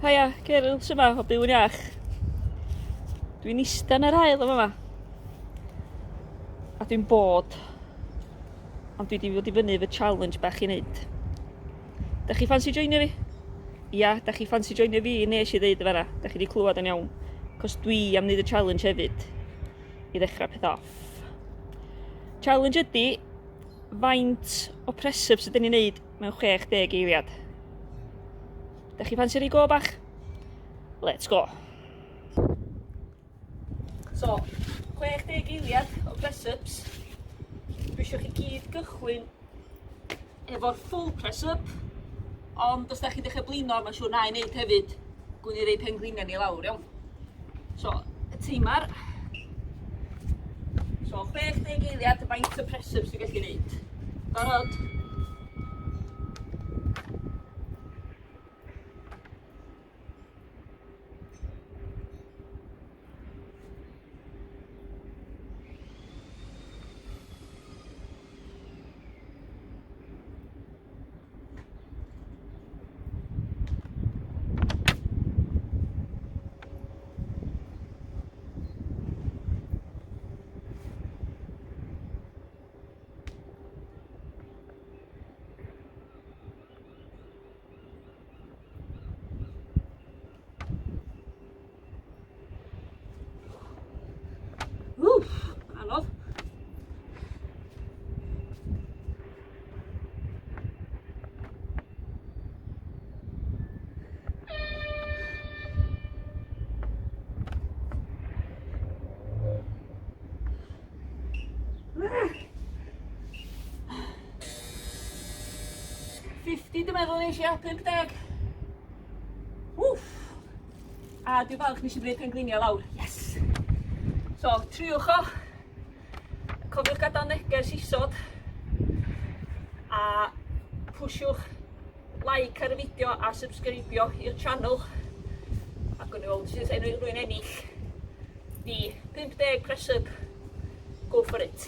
Haia, Ceryl, syma o Byw'n Iach. Dwi'n ista yn yr haul yma. A dwi'n bod. Ond dwi wedi fod i fyny efo challenge bach i wneud. Da chi ffansi joinio fi? Ia, da chi ffansi joinio fi? Nes i ddeud y fanna. Da chi wedi clywed yn iawn. Cos dwi am wneud y challenge hefyd. I ddechrau peth off. Challenge ydy faint o press-ups ydyn ni'n neud mewn 60 eiliad. Da chi ffansi rhoi go bach? Let's go! So, 60 eiliad o press-ups. Dwi eisiau chi gyd gychwyn efo'r full press-up, ond os da chi'n dechrau blino, mae'n siŵr na i wneud hefyd. Gwn i rei pengliniau ni lawr, iawn. So, y teimar. So, 60 eiliad, faint o press-ups dwi'n gallu gwneud. Barod? Wff, anodd. 50 dwi'n meddwl nes i, a 50. Wff! A dwi'n falch nes i bryd pengliniau lawr. Yes! So, triwch o. Cofiwch gadael neges isod. A pwsiwch like ar y fideo a subscribio i'r channel. A gwni weld sydd enw rwy'n ennill di 50 press up. Go for it.